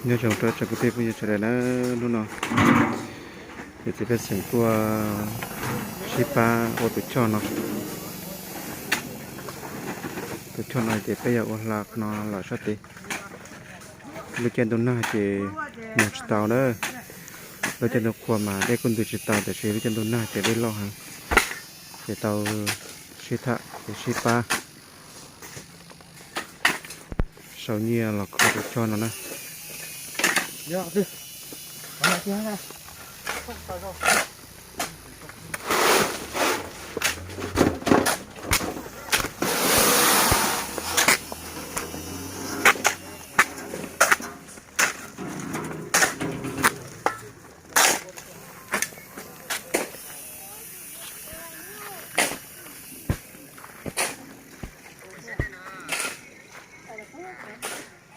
Nyob zoo rau tsoom kwv tij phooj ywg sawv daws na, hnub no ces txiv pej xeem tuaj sib pab ua tus choj no. Tus choj no ces peb yuav ua hla no lawm sab tid. Lub caij ntuj nag ces mus tsis tau na. Lub caij ntuj qhua mas dej kuj ntws tsis tau, tiam sis lub caij ntuj nag ces dej loj heev, ces tau sib tham ces sib pab sau nyiaj los kho tus choj no na.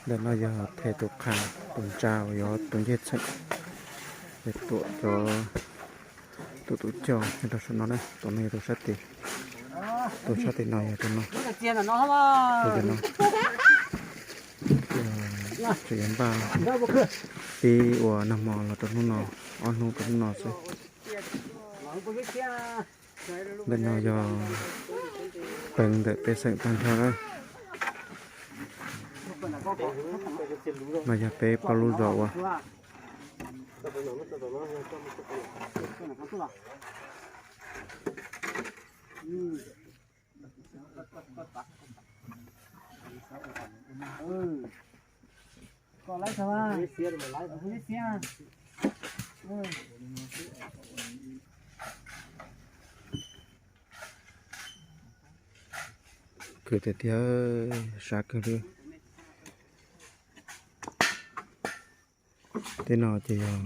Ntawm no yog them tus qhas tus ntsa uas yog tus ncej txheem, es tuam cov, tuam tus coj nyob rau saum no na. Tus no yog tus sab tid, tus sab tim no yog tus no, tus no. Tseem yuav npaj pib ua nag hmo los rau hnub no, ob hnub rau hnub no xwb. Ntawm no yog peev ntawm pej xeem tag nrho na. No yog peb pab lub zos ua. Khwv tiag tiag, sab kawg li. Tej no ces yog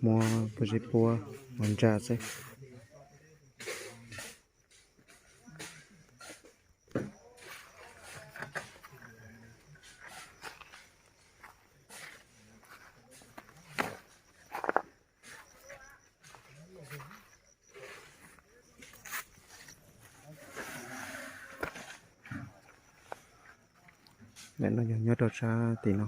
muab puab zeb puab ua ntsa xwb. Ntawm no yog nyob rau sab tim no.